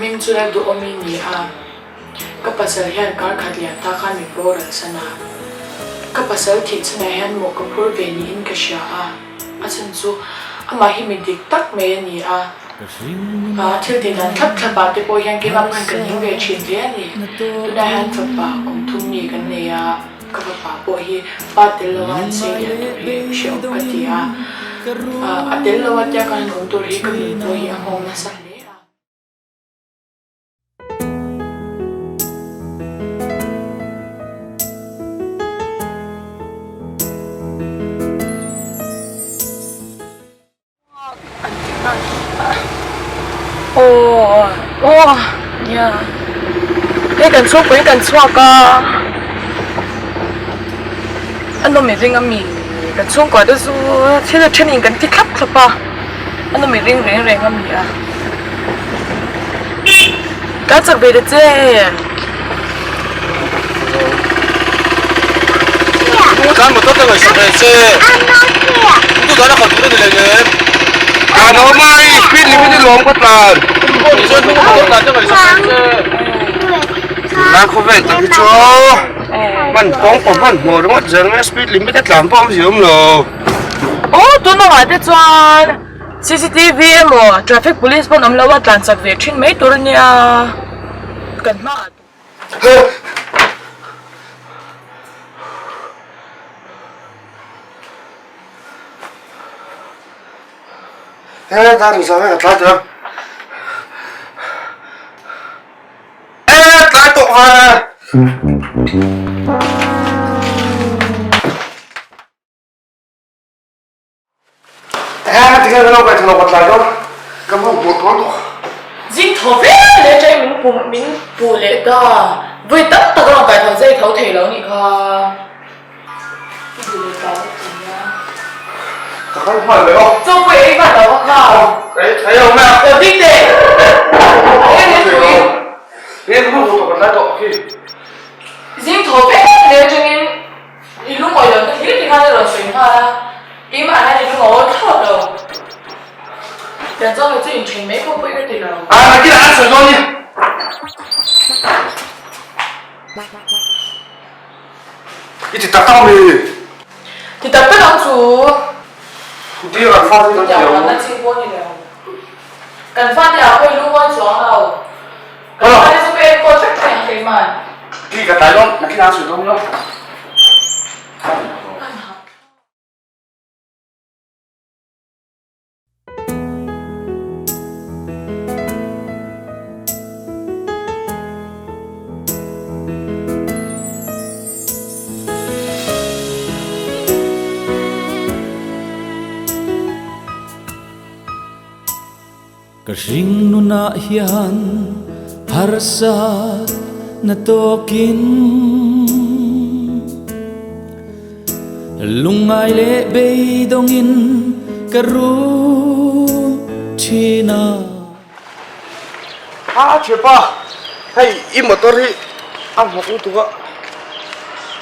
hming chu Lalduhawmi ni a, ka pasal hian kar khat lian ta khan min boral san a. Ka pasal thih chhanah hian mawh ka phur ve niin ka hria a, a chhan chu amah hi mi dik tak mai a ni a. Thil tih dan thlap thlap ah te pawh hian keimah khan ka ning ve thin hle a ni. Tunah hian fapa kum thum mi kan nei a, ka fapa pawh hi pa tel lova an sei lian tur hi hrehawm ka ti a. A tel lo a tia kan han awm tur hi ka nun pawh hi a nghawng nasa hle a. Aw nia hei kan chhungpui kan chhuak a a nawm i ring ami kan chhungkua te chu thil a thenin kan ti thlap thlap a a nawm i ring reng reng ami a ka chak ve ta che. Tlan motor te ngaihsak ve che. Tu dan a khalh tur a ni leh em? Tlan awm a, i speed limit i lawm ka tlan. Ni chuan hnung a motor tlan te ngaihsak ve che. Tunlai khawvel tak hi chu hman pawng pawh hman hmuh ringawt zel mai a speed limit a tlan pawh awmzia awm lo. Aw tunawngah te chuan cctv emaw traffic police pawn awm lo a tlan chak ve thin mai tur a nia kan hmaah. He dar in zang ka tlai tawh e tlai tawh ve He tinge ka lo ngaithla lo ka tlai dawn ka hmuh hmuh tawh tawh. Zing tho vel leh atangin min pum min puh leh ta vawi tam tak a rawn kai tho zai tho thei lo nih kha. I duh leh ta vek thei nia. Ka kal hman leh aw. Chaw pawh i ei hman lo a kha. Ka ei thei lo mai a. Aw ding teh. Eng nge tui. Nge ka hmuh hmuh tawh ka tlai tawh khi. Zing tho vel leh atangin. I lungawi lo na hlir tikhan i rawn sawi nghal a, keimah hian i lungawi thlawt lo. Tiang chuan kei chu inthen mai pawh pawi ka ti lo. A, nakinah an sawi dawn ni. I ti tak tak ami? Ti tak tak ang chu. Ti kan fate kan ti ang. Kan chi pawh ni lo. Kan fate ah pawh i lungawi chuang lo. Kan fate chu ka enkawl vek thei ang keiman. Ti ka tlai dawn, nakinah an sawi dawn lo. Ka hring nunah hian harsat na tawkin Lungngai leh beidawngin ka rum thin a. A thianpa, hei i motor hi a nghawk lutuk a,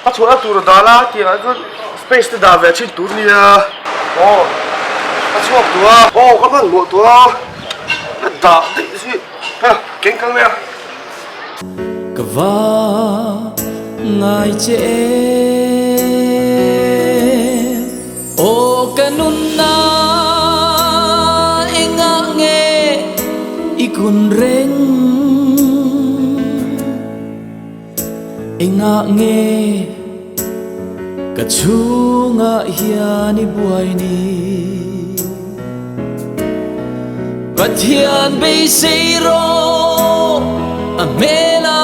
a chhuahna tur a dal a tiangah chuan space te dah ve thin tur nia. Aw a chhuak tawh a. Aw ka hmanhmawh tawh a, a dah daih zui ha keng kal mai a. Ka va ngai che em Aw ka nunna engah nge i kun reng Engah nge ka chhungah hian i buai ni Pathian beisei rawh a hmela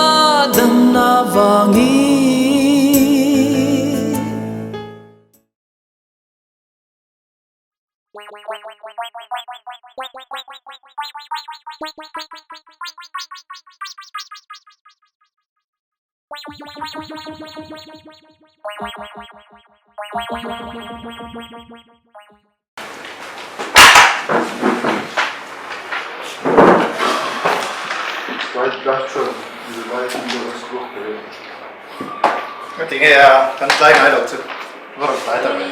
damna vangin. Ka ti nge a kan tlai ngai lo chu va rawn tlai ta ve.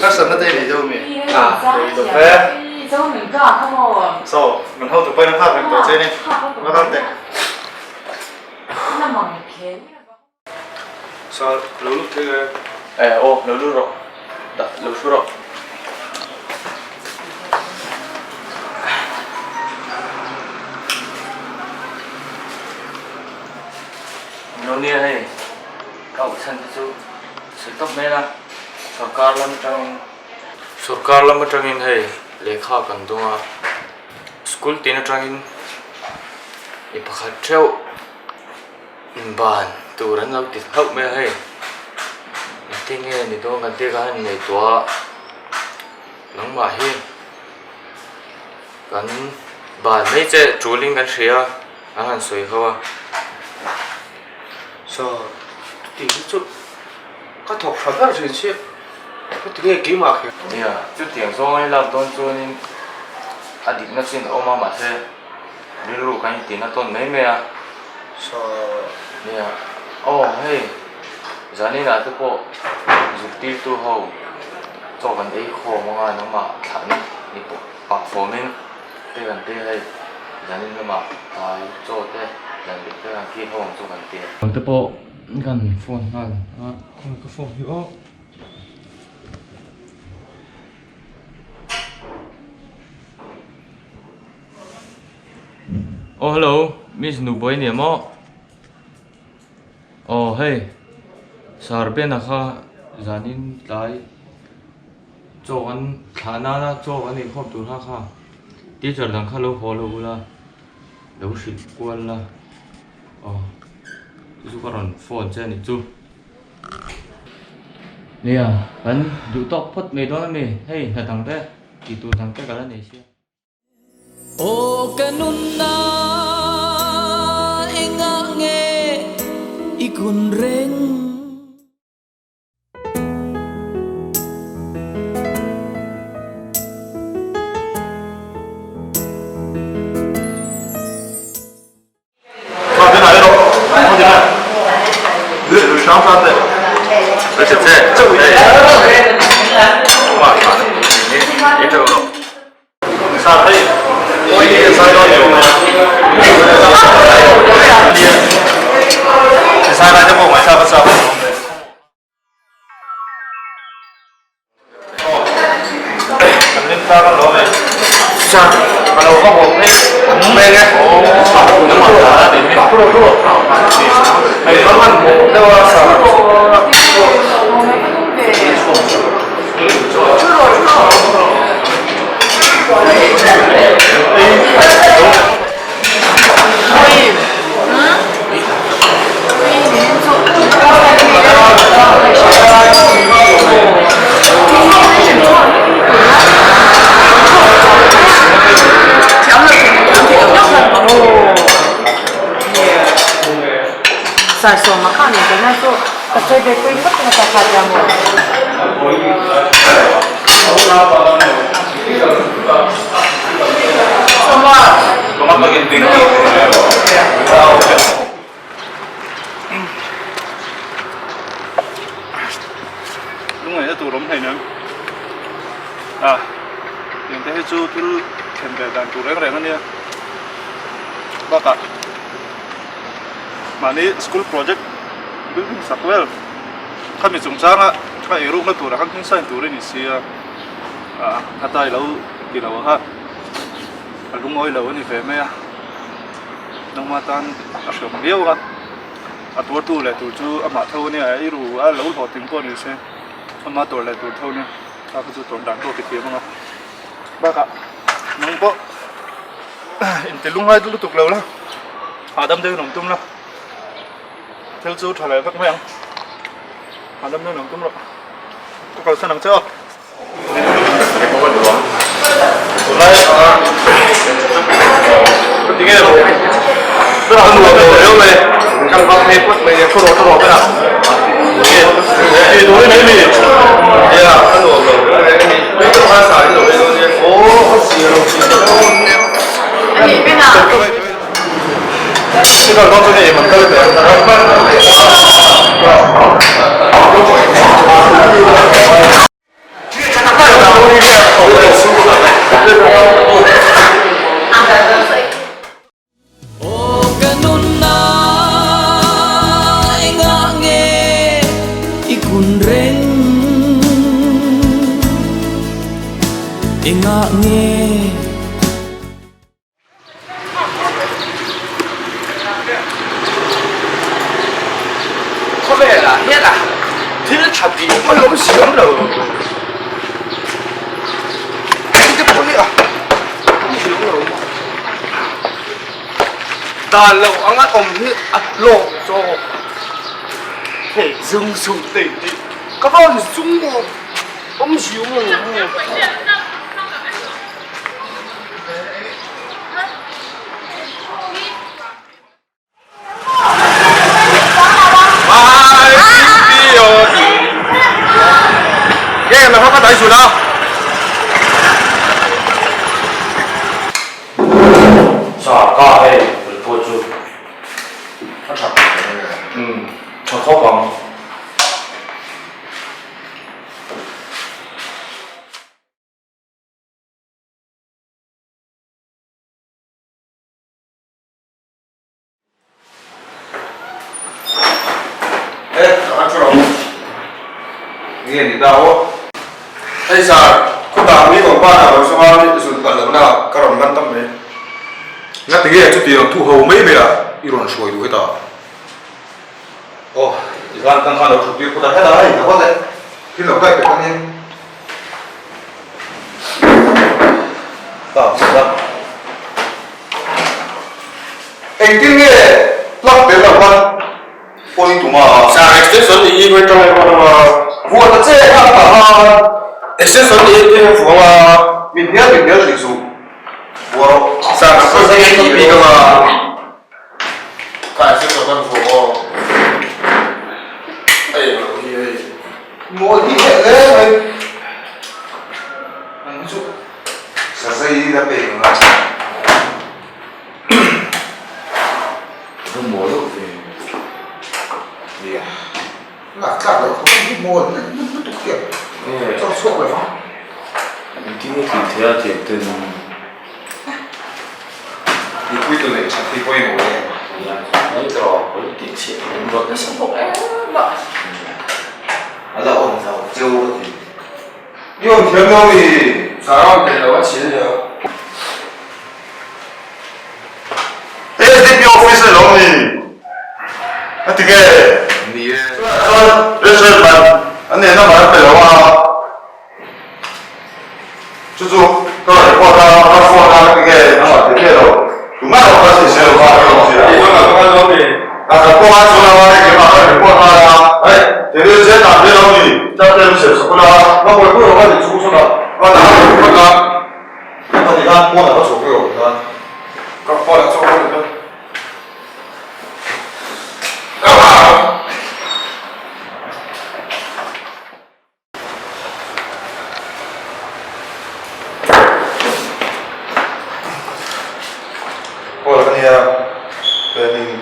Harsatna te i nei deuh mi? A nei lo ve. Zo min ka kha maw? So, kan hotu pawhin a nghak reng tawh che ni. Va kal teh. Na mang khel. Sir, lo lut thei e. Eh, aw, lo lut rawh. Dah, lo hru rawh. Lo nia hei, ka auh chhan te chu sawi tawp mai la, sorkar lam atangin. Sorkar lam atangin hei lehkha kan dawng a, school tin atangin mi pakhat theuh ban tur an lo ti hlauh mai a hei, engtin nge ni dawn kan tih khan ngaihtuah a, nangmah hi kan ban mai che tulin kan hria a. An han sawi ho a. Saw tih hi chu ka thawk tha ber thin chiah ka ti nge keimah kher. Nia, chutiang zawng a lak dawn chuanin a dikna chin a awm a mahse rilru kan intina tawn mai mai a. Saw. Nia, aw hei zaninah te pawh zirtirtu ho chaw kan ei khawm anga nangmah thlahna ni pawh pah fawmin. Te kan te hei zanin lamah tlai chaw te zan leh te kan kir ho ang chu kan ti a. Te pawh kan phone nghal a. Khawi ka phone hi aw. Aw hello miss Nubawih a ni em aw. Aw hei Sir Ben-a kha zanin tlai. Chaw kan thlah nana chaw kan ei khawp tur kha kha teacher dang kha lo haw lo ula lo hrilh kual la aw chu chu ka rawn phone che a nih chu nia kan duh tawk phawt mai dawn a mi hei hna dang te tih tur dang te ka la nei sia. Aw ka nunna engah nge i kun reng. Lungngaihna tur awm hleinem a engte hi chu thil thlen ve dan tur reng reng a nia bakah mahni school project building sak vel khami chungchanga a eirukna turah khan hming sign tur a ni sia a tai lo ti lo ang a a lungawi lo a ni ve mai a nangma tan a hreawm viau a a tuartu leh tur chu amah tho a nia ei ru a lo hlawhtling pawh ni se ama tawrh leh tur tho a nia kha kha chu tawrh dan pawh a ti thiam ang a bakah nang pawh inti lungngai lutuk lo la hahdam deuhin awm tum la thil chu tha leh vek mai ang hahdam deuhin awm tum rawh ka kalsan ang che aw. Aw ka nunna engah nge i kun reng engah nge. Khawvelah hian a thil tha tih mai awm si awm lo. Engte pawh hi a awm si awm lo. Dan loh anga awm hi a hlawk zawk. Hei zung zung te hi ka va han zung maw awm si awm lo. Sir, ka hei report chu a tha umm tha khawp ang. E, ka thu rawh. Nge ni ta aw. Hei sir, khutah mi kawng pa ah lo sawma zun palh lohna ka rawn man tam mai. Ngati nge chutiang thu ho mai mai ah i rawn hruai duh hetah? Aw, i van tang khan lo thut tir phawt a, hetah hei ka phawt e, thil lo kaih pek ania. Ta chhut a. Engtin nge plug tel lo khan pawi tum a? Sir, extension i i tang em ang a. Vuah ta che kha ta khan. Extension i i vuang a. Min hnial min hnial hrih suh. Vuah rawh. Sir, ka sawi zing i bik ang a. Kai se kan fu aw. Ei lo hi hei. Mawl hi heh hle mai. An chu sa zai la pe ang a. Ka mawl deuh ve. Nia. Lak tlak loh kha hi mawl lutuk hian. Chawk chhuak lo vang. Engtin nge tih theih a tiang ten. Mipui tu neih that hi pawimawh em? Nia, mai tawh politics hi an rawt nasa bawk em a. A la awm lo cheu a ti. I awm thiam lo mi? Sir a awm thei lo a chhi a nia. SDP office a lo ni. A ti nge? Ni e. Chuan restaurant man an nena man an pe lo a. Chu chu ka rawn report a, ka phone a ka ti nge a rawn ti miah lo. Tumah erawh ka sawi lo kha ka rawn hria. A kal pawh a chuan a engkim ah ka rawn report nghal a, hei thil zel dan vel a awm ni, chapter in siam sak ula, ka buaipui rawh ka ti chung sawn a, ka dah a rawn report a, ka ti khan phone ah ka chhuak rawh ti khan ka phone ah chhuak rawh ti khan. Paul ka nia planning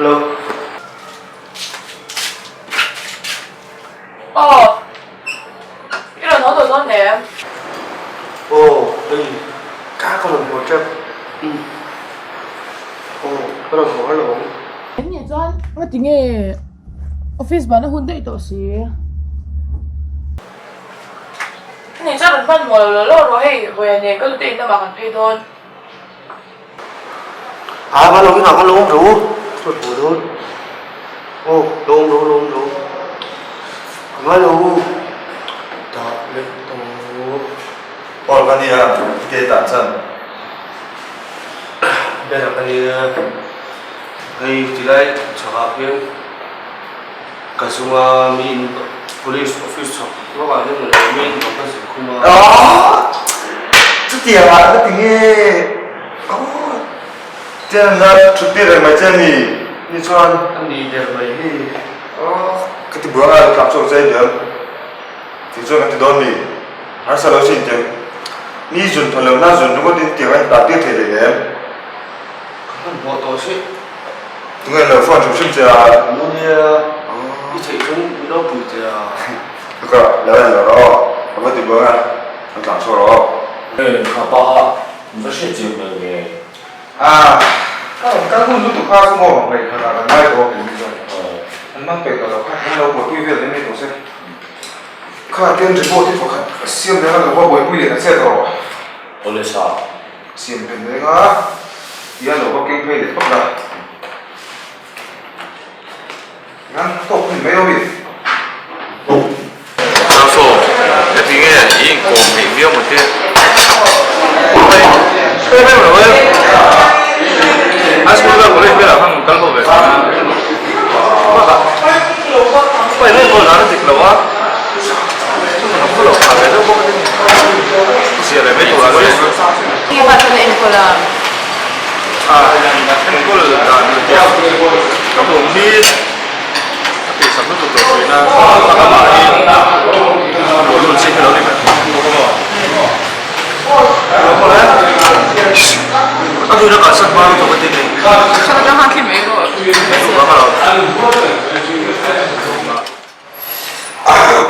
Hello. Aw. I rawn haw tawh dawn em? Aw, hei ka ka rawn haw tep. Umm. Aw, ka rawn haw alawm. Em nih chuan ngati nge office ban a hun daih tawh si. Nih chuan rawn hman mual lo lo rawh hei vawiin nen ka lute in lamah kan phei dawn. A va lo inah khan lo awm ro ka rawn haw dawn. Aw lo awm ro lo awm ro ka ngai lo dah leh tawh. Paul ka nia gate ah chuan Bena ka nia hei tilai chhakah khian. Ka zunga mi in police office chhawk lawkah hian mawle mi in ka zin khum a. Chutiang ah ka ti nge aw tiang la thut tir reng mai che ni. Ni chuan a ni der mai hi. Aw ka ti buang a tlak chhuak che hian ti chuan ka ti dawn mi harsa lo sin tiang mi zun thawn lo na zun ringawt in tiang a in tlak tir thei leh em. Ka hmanhmawh tawh si. Tunge lo phone hrim hrim che a? Mu nia, i theih chuan min lo pui che a. Ka lo en lo rawh aw, ka va ti buang a, ka tlang chhuak rawh aw. Hei kha pa kha min va hriat chiang hmel ve. A, ka rawn kal hun lutuk kha chu maw ngaih khat ah kan ngai tawh a tih chuan an man peih tawh lo kha an lo buaipui vel mai mai tawh se. Kha ten report hi pakhat siam leh a lo va buaipui leh ta che tawh. Awle sa. Siam pen reng a, tia lo va keng phei leh phawt la. Ngan tawk hun mai awm i. Saw, heti nge i inkawm ngeih viau maw te? Hei, hei reng lo e. High school vel college velah khan kal ho ve. Bakah, hei reng pawh dan a dik lo a. Chutiang ang pawh lo phah ve deuh bawk a ni. Zia leh mai tur a ni. Enge mah chuan a enkawl a? A enkawl dan tia ka hmuh hi a tihsak lutuk tawh thin a, amah hi luhlul chi hi lo ni ve bawk a maw? A duhna kalsan hma lutuk a ti ni.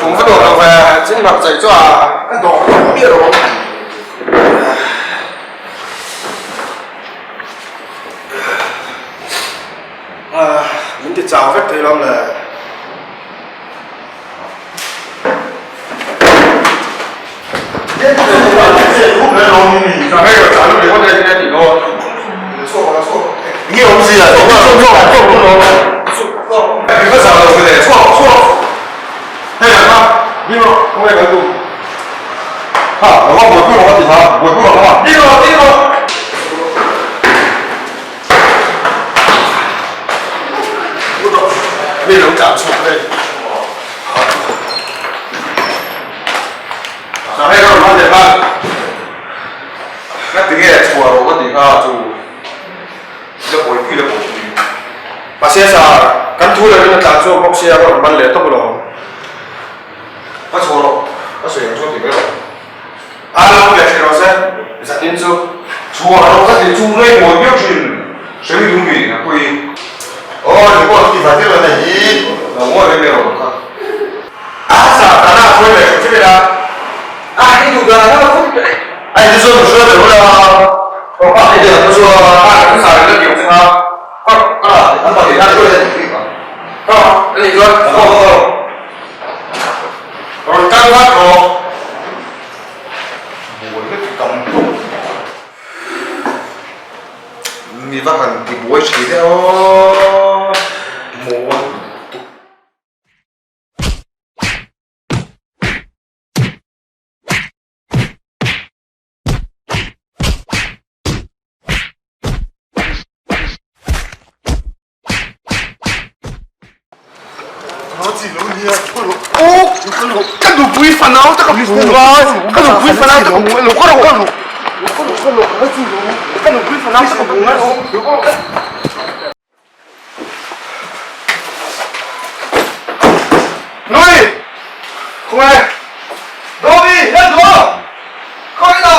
Tum va dawr lo ve, ching hlak chai chu a dawr tawh miah lo ang. Min ti chau vek thei lawm le. Mahse sa kan thu lovin a tlan chhuak bawk sia ka rawn ban leh tawp alawm. Ka chhuah rawh, ka sawi ang chuan ti mai rawh. A lo ve thin rawh se, zatin chu. Chhuah rawh ka ti chu ngei mawi viau thin, hre mi mi a pui. Aw ni pawh ti fai deuh a nei hi. Lo ngawi mai mai rawh kha. A sa ta na hruai ve hrim hrim ila. A i duh dan a la fut mai. A in chu chuan hruai ve ula. Aw pa i duh chu a kan sa ila ti ang che kha. Ka ka an pa ti na hruai ve hrim a. Ka ani chuan ka ka rawn kal vat rawh. Buai vek tam. Mi va han ti buai thin e aw. Mawn. Ka nupui fanau te ka hmu a, ka nupui fanau te ka hmu a, lo kawr rawh. Ka nupui fanau te ka hmu a. Nui! Khawnge? Domi, hian duh! Khawnge lo?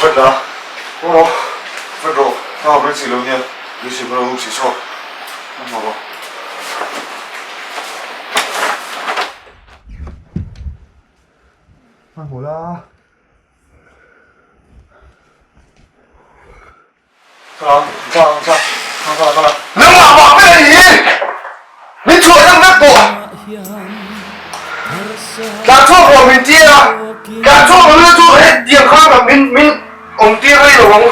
Vat la, haw rawh, vat rawh, ka hap reng si lo nia, min hrilh hma lo si saw, ka hmu rawh. Hmanhmawh la. Nangmah vang vek a ni hi! Min chhuah deuh vek tawh! Tlan chhuak rawh min tir a, tlan chhuak lo chu hetiang khan min min awm tir rei lo ang.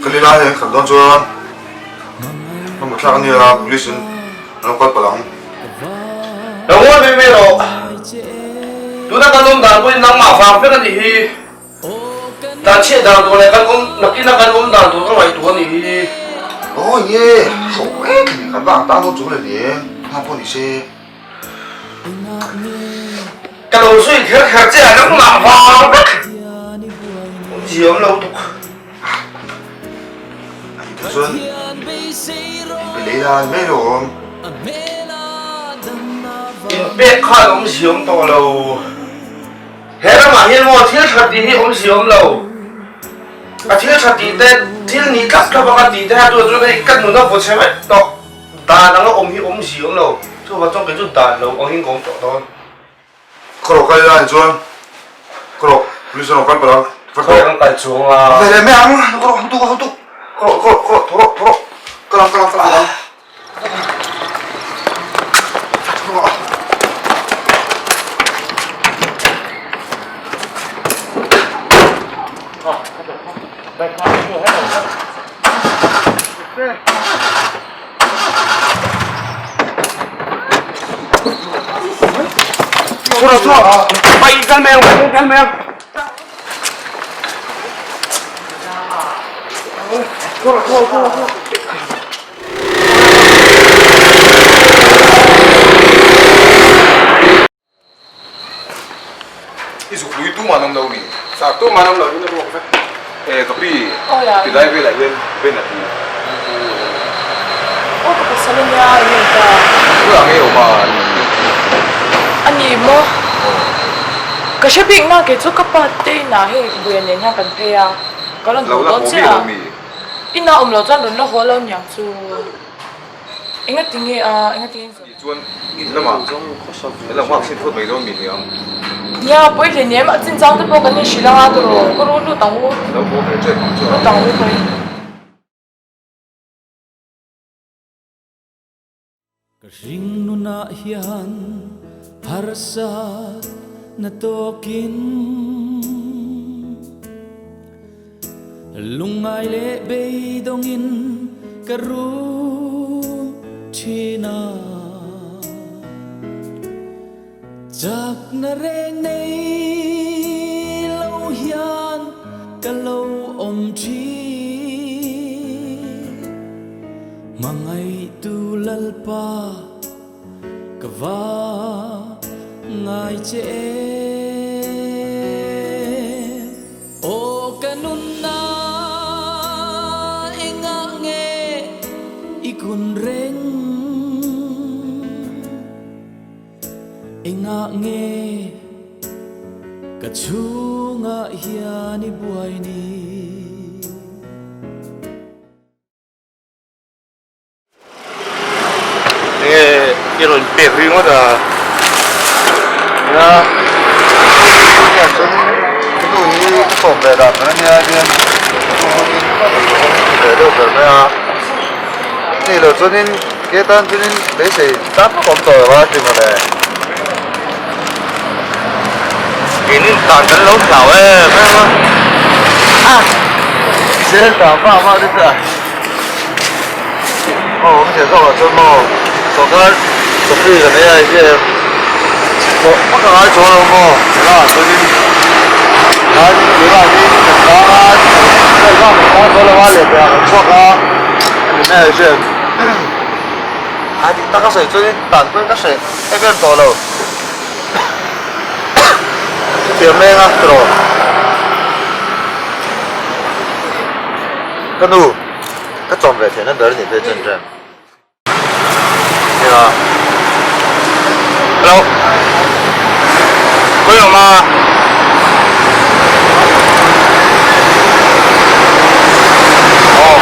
Ka lila hei an khalh dawn chuan ka mut thlak ania police in an lo kal palh ang. Lo ngawi mai mai rawh. Tuna kan awm dan pawhin nangmah vang vek a nih hi. Dan chhiat dan tur leh kan awm nakina kan awm dan tur ka ngaihtuah a nih hi. Aw nge, hlawh em kan vang tan dawn chung le ni e, hma pawh ni se. Ka lo zui kher kher che a nangmah vang vek. Awmzia awm lo tuk. Ani te chuan inpe lei la ni mai lo awm. Inpek khan awmzia awm tawh lo. He ramah hian maw thil tha tih hi awmzia awm lo. A thil tha tih te thil nih tlak tlak anga tih te ha chuan chuan hei ka nun a vaw chhe vek tawh. Dan anga awm hi awmzia awm lo. Chuvang chuan kei chu dan lo angin ka awm tawh dawn. Ka rawh kal ila ni chuan ka rawh police an rawn kal palh ang. Khawi an kal chuang a. Ve leh mai ang ka rawh han tuk han tuk ka rawh ka rawh ka rawh thaw rawh thaw rawh kal ang kal ang kal ang. I zuk lui tumah an awm lo ni. Sir tumah an awm lo in a ruak vek. E ka pi tilai velah hian Ben a ti. Aw ka pasal a nia i nei ta. Tunah nge awm a ni. A ni maw? Ka hre bik na kei chu ka pa te inah hei Buia nen hian kan phei a. Ka rawn haw dawn chiah a. Inah awm lo chuan rawn la haw lo niang chu. Engati nge a engati nge Tih chuan in lamah an lo nghak chhin phawt mai dawn mi hniang. Nia pawi hle ni em a chinchang te pawh kan inhrilh anga tawrh ka ru lut ang u. Lo haw ve ṭep ang chuan. Lut ang u pawi. Ka hring nunah hian harsa na tawkin Lungngai leh beidawngin ka rum thin a. Chakna reng nei lo hian ka lo awm thin. Hmangaihtu Lalpa ka va ngai che em. Aw ka nunna engah nge i kun reng? Engah nge ka chhungah hian i buai ni? Enge i rawn pek ringawt a? Nia, tunah chuan ka nu hi ka sawm ve dan mai ania hian ka nu hi ka ti ve deuh ber mai a. Ni lo chuanin ke tan chuanin beisei tan vak awm tawh lo a ti mawle. Keinin tan kan lo hlau em em a. A zel ta mah mah te chu a. Aw awm thei zawk ah chuan maw sawrkar chawpui kan ei ai hian hlawh vak a ngai chuang lo maw tunah chuanin khan tunah hian kan tang a kan tang dawn lo a lehpekah kan chhuak a a ni mai hian a dik tak a sawi chuanin tan pawhin ka hreh em em tawh lo chutiang leng a tiraw ka nu ka chawm ve theihna ber a nih phei chuan rem nia hello khawi awm a aw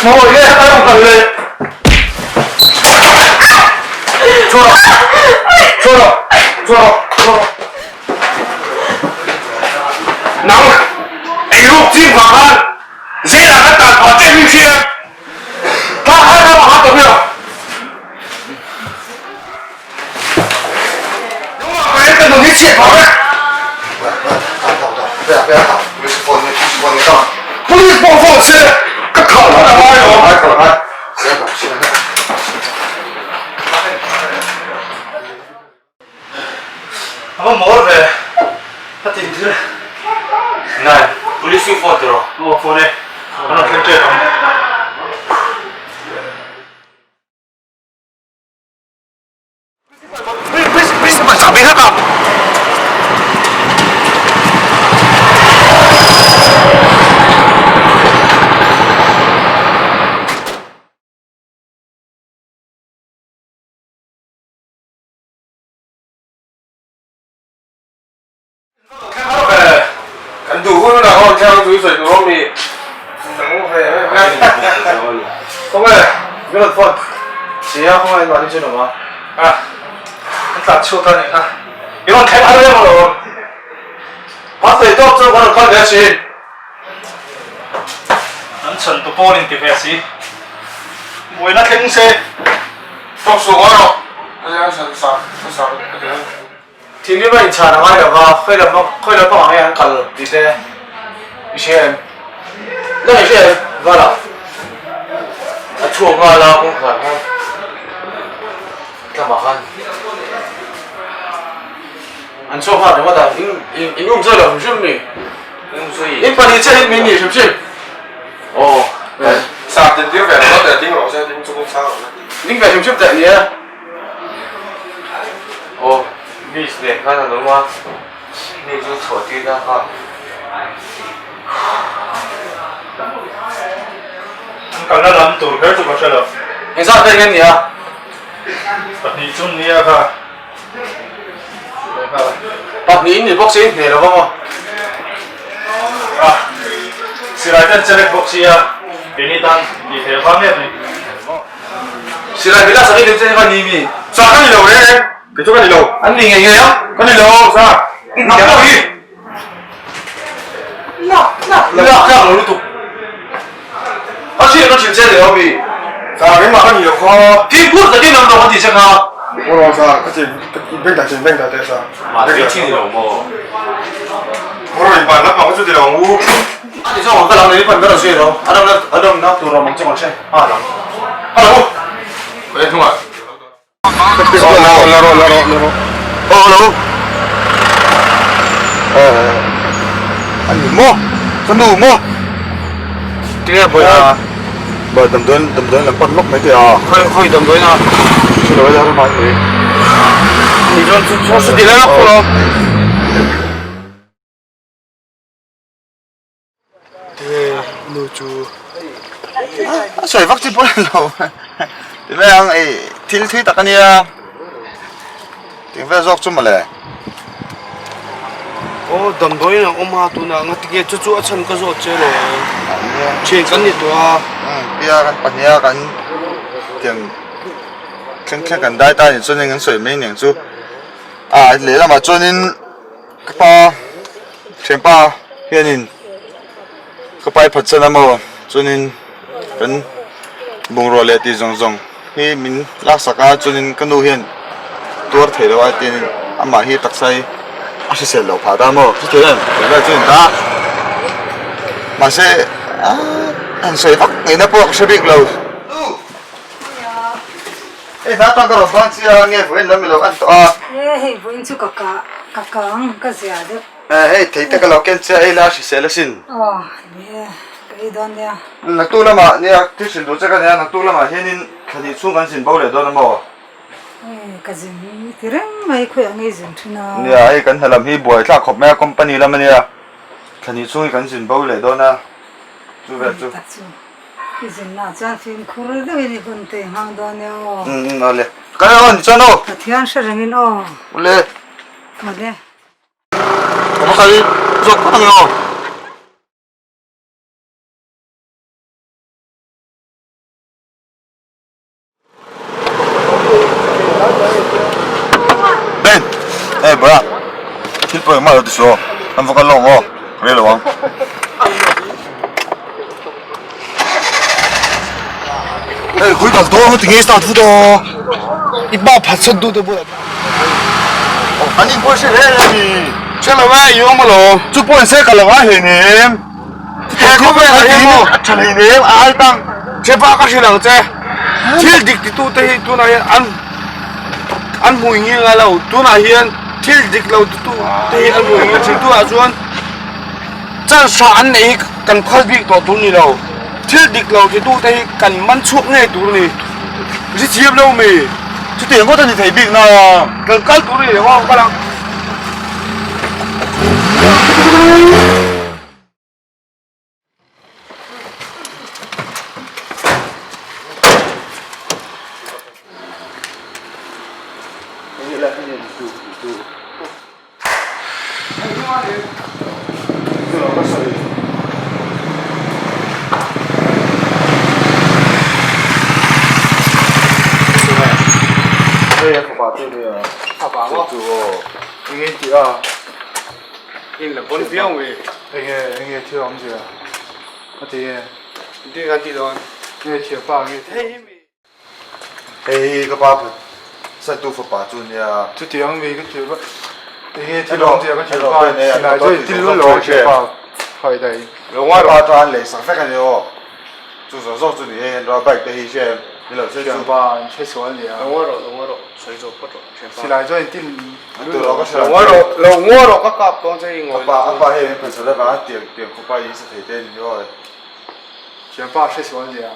Mawi nge a rawn kal le? Chhuah rawh! Chhuah rawh! Chhuah rawh! Chhuah rawh! Nang eiruk ching vang khan jail ah kan tan phah che hrim hria. Kha kha kha vang khan tawp hi rawh. Nangmah ka en ka nun hi chhiat vang vek. Police pawh phone se ka khal hman a ngai lo. A va mawl ve a tin thil. Nai, police hi phone tiraw? Aw phone e, an rawn thleng tep ang. Kan duh hun hunah aw thiang chu sawi tur awm i. Khawnge min rawn phone sia khawnge mahni chu nawm a. A an tlan chhuak a nih kha. I rawn thleng har em alawm. Pastor tawk chu ka rawn kal ve asin. An chhan tu pawn in ti ve si. Buaina thleng se. Tawk suh ngawi rawh. A sa sa sa ka ti a. Thinrim a inchhan a ngai lo va, khawi lam khawi lam pangah nge an kal tih te i hria em? Nang i hria em? Vala. A chhuak nghal a kawngkhar khan tlamah khan. An chhuak nghal ringawt a, in in in um zui lo hrim hrim mi? In um zui. In pahnih chiah in min nih hrim hrim. Aw. Sap din tir ve ringawt e, ding rawh se, ding chung in chang rawh se. Ding ve hrim hrim teh nia. Aw, miss nen khan an awm a, mi chu chhuah tir na kha. An kalna lam tur kher chu ka hre lo. Engzat vel nge nia? Pahnih chu nia kha. Pahnih in ni bawk se in hneh lo vang aw. Ah, silai ten chelek bawk sia, keini tan tih theih vang em ni. Silai bila sak i lim che kha ni mi. Sa ka ni lo reng reng, kei chu ka ni lo. An ni ngei ngei a. Ka ni lo, sa. Nang pawh hi. Lak lak lak lak lo lutuk. A hriat ka hrilh che ni lo mi. Sa keimah ka ni lo kha. Fimkhur takin an rawng a ti che kha. Aw rawng sa ka chin beng dah chin beng dah teh sa. Mahse chin lo maw. Aw rawng in pan lap ang chu ti lo ang u. A ti zawng ang ka lang nei pan ber a zui lo. A ram a ram na tur ram ang chu kan hre nghal ang. Hello. Ka hnungah. La rawh la rawh la rawh. Aw hello. Aw ani maw ka nu maw. Tinge bawi a. Ba damdawiin damdawiin lam pan lawk mai teh a. Khawi khawi damdawiin a. Chu lo la ramah mai. Ni chuan chu chu chu ti lai lawk lo. Tinge nu chu a sawi vak chi pawh a ni lo ti mai ang ei thil thui tak a nia tih vel zawk chu mawle. Aw damdawiin a awm a tunah nga tinge chu chu a chhan ka zawt che lo thian kan ni tawh a. Pia kan pahniha kan tiang thleng thleng kan dai ta a nih chuan eng an sawi mai aniang chu a lehlamah chuanin. Ka pa thianpa hianin ka pai phat chan a maw chuanin kan bungrua leh tih zawng zawng hi min laksak a chuanin ka nu hian tuar thei lo a tianin amah hi taksa hi a hrisel loh phah ta maw hre em tih vel chu a ni ta mahse aaa han sawi vak ngaihna pawh ka hre bik lo. Hei hna tan ka rawn ban chiah a nge vawiin lam ilo en tawh a. E hei vawiin chu ka kah ka kang ka zia deuh. E hei thei te ka lo ken chiah ei la hrisel asin. Aw ni e ka ei dawn nia. Naktuk lamah nia thil hrilh duh che ka nia naktuk lamah hianin thla hnih chhung kan zin bo leh dawn a maw? E ka zin ti reng mai khawiah nge i zin thin a. Nia hei kan hna lam hi buai thlak khawp mai a company lam ania thla hnih chhung hi kan zin bo leh dawn a chu vel chu. I zinna chuan fimkhur deuhin i hun te i hmang dawn e aw. Umm umm awle. Ka aw ni chuan aw. Pathian hre rengin aw. Awle. Awle. Ka va kal zawk phawt ang e aw. Pawi engmah lo ti suh aw, kan va kal lawk ang aw, ka rei lo ang. Hei khawi kal dawn ti nge start vut aw. I pa phatsan tu te bulah. An in pawh hre hle hle ni. Hre lo e, i awm alawm. Chu pawh in se ka lo ngai hleinem. He khawvel ah hian maw? A tha hleinem, a ai tang. Che pa ka hrilh ang che. Thil dik titu te hi tunah hian an an hmui ngil ngai lo. Tunah hian thil dik lo titu te hi an hmui ngil thin. Tunah chuan chance tha an neih hi kan phal bik tawh tur ni lo. Thil dik lo titu te hi kan man chhuak ngei tur ni. Ri thiam lo mi. Chutiang ngawt a ni thei bik na. Kan kal tur ni lo ang kal ang. Enge enge thil awm zia a ti e nge thianpa nge Hei hi ka pa saitu fapa chu nia. Chutiang mi ka thianpa enge thil awm zia ka thianpa silai chu in til lawng thianpa khawi daih. Ka pa tan lei sak vek a ni aw. Chu zawk zawk chu ni e hian bike te hi hria em ni lo se chu. Thianpa in hre sual nia. Lo ngawi rawh lo ngawi rawh sawi zawk phawt rawh thianpa. Silai chu in til lul lawng. Lo ngawi rawh lo ngawi rawh ka kap dawn che i ngawi. Apa apa hei min phalsak avanga tiang tiang khawpa i sa thei te ni aw. Thianpa hre sual nia.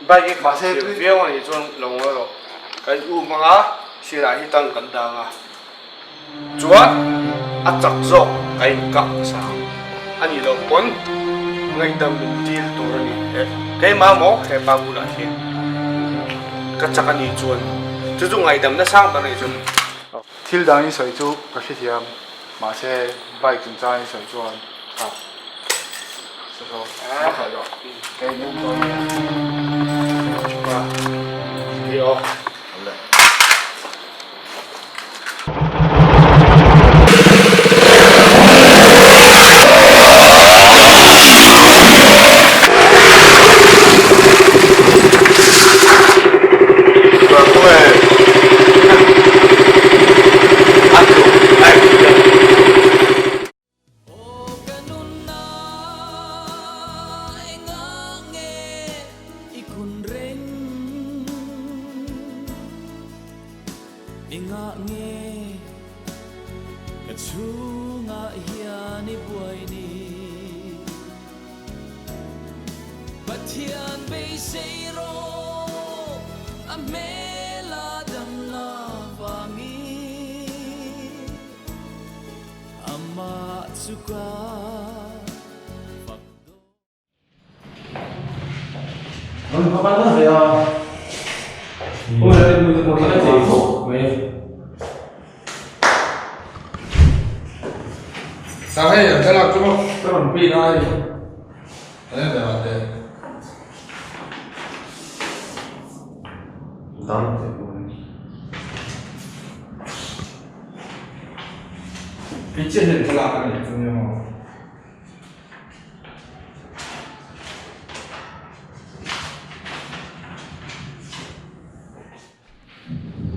Bike i khalh thiam viau a nih chuan lo ngawi rawh. Kan u hmanga sirah hi tang kan dang a, chuan a chak zawk ka inkah hmasa ang a nih loh pawn ngaihdam min dil tur a ni. He keimah maw he pa bulah hian ka chak a nih chuan chu chu ngaihdam nasang ber a nih chuan. Thil dang i sawi chu ka hrethiam mahse bike chungchang i sawi chuan ka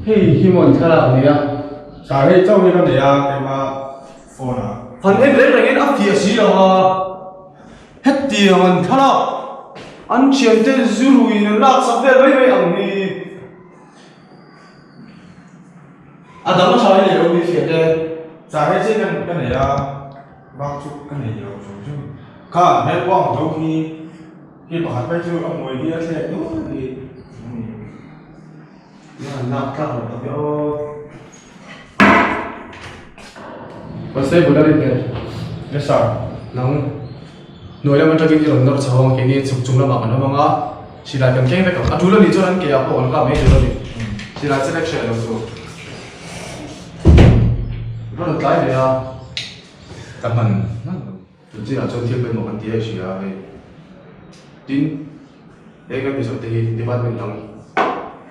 Hei hi maw an thlalak a nei a. Sa hei chauh hi ka nei a keima phone ah. Han en reng rengin a fiah si lo a, hetiang an thlalak an thiante zu ruiin an laksak vel mai mai ang hi. A dang a tha hi leh lo mi fiah te. Sa hei chiah hian ka nei a, bak chu ka nei lo hrim hrim. Kha hmel pawh ang tho khi. Hi pakhat phei chu a hmui hi a thlek nual a ni. Nia an lak tlak loh tak e aw. Constable a rin hmel. Yes sir. Nang hnuai lam atangin i rawn nawr chho ang keini chhuk chung lamah kan awm ang a, silai kan keng vek ang. A tul a nih chuan an ke ah pawh kan kap mai tur a ni. Silai che vek hreh lo chu. Rawn tlai ve a. Ka hman hman lo. Tun chinah chuan thil pawimawh kan ti a i hria a hei. Tin, he kan Mizo te hi department dang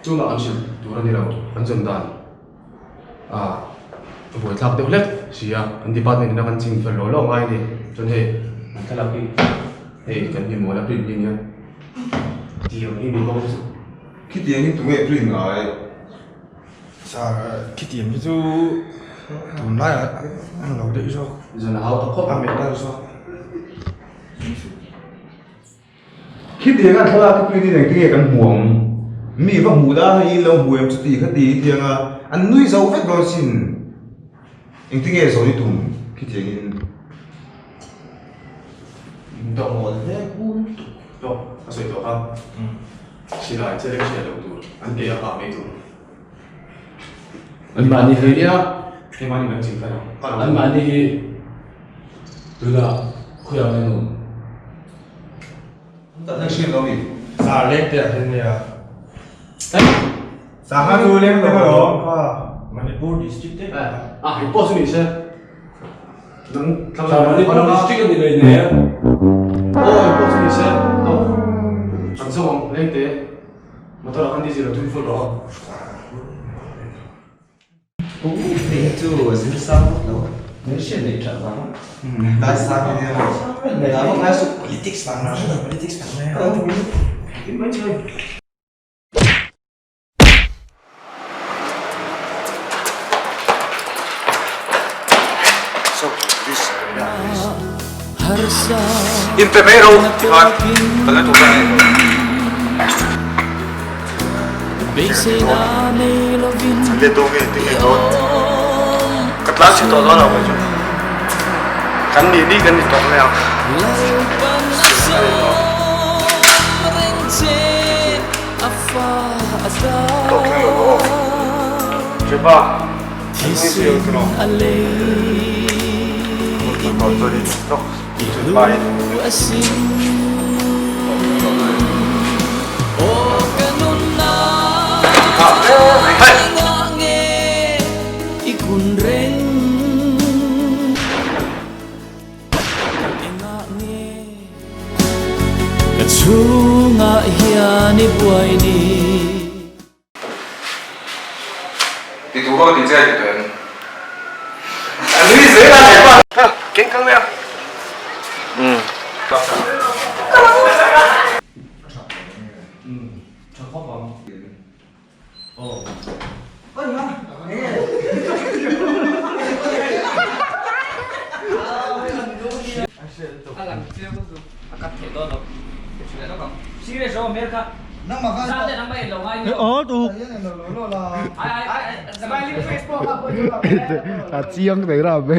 chungah an hrilh tur a ni lo, an zawn dan ah. A buaithlak deuh hlek si a, kan department ina kan ching fel lo lo ngai a ni. Chuan hei an thlalak hi hei kan mi mawl a print hi a nia. Tiang hi ni bawk chu. Khitiang hi tunge print ngai? Sir, khitiang hi chu tunlaiah an lo daih zawk. Zan a hau ta khawp. A metal zawk. Khitiang a thlalak hi tuin in engtin nge kan hmu ang? Mi va hmuh la hei in lo hmu em chuti kha ti tiang a, an nui zo vek dawn sin. Engtin nge zawn i tum khitiang in? In dawh mawl hle lutuk tawh a sawi tawh kha. Silai che reng hriat loh tur, an ke a kah mai tur. An mahni hi nia keimahni kan ching fel ang. An mahni hi tunah khawiah nge an awm? Sa leng te ah hian nia. Sangha chu leng te alawm. Manipur district te. A hei pawh chu ni se. Nang Manipur district a ni lei ne. Aw hei pawh chu ni se. Tawk. Kan zawng ang leng te. Motor ah khan diesel a thun full rawh. Pu hei hi chu zir sang vak lo a, min hriat neih that vang a, lai sang hi nia maw, dah vak ngai suh politics vang a, politics vang mai a. So this yeah this In pe mai ro tikhan kan la tur a ni. Chhan let dawn nge ti nge dawn. Ka tlan chhe tawh dawn lo kei chu. Kan nih nih kan ni tawh mai ang. Tawh thleng lo aw. Chepa. Ti tur aw ti che ti tawh em? A nui zel a hepa. Ha, keng kal mai a. Umm. Tha khawp ang. Aw. A chiang thei rap ve.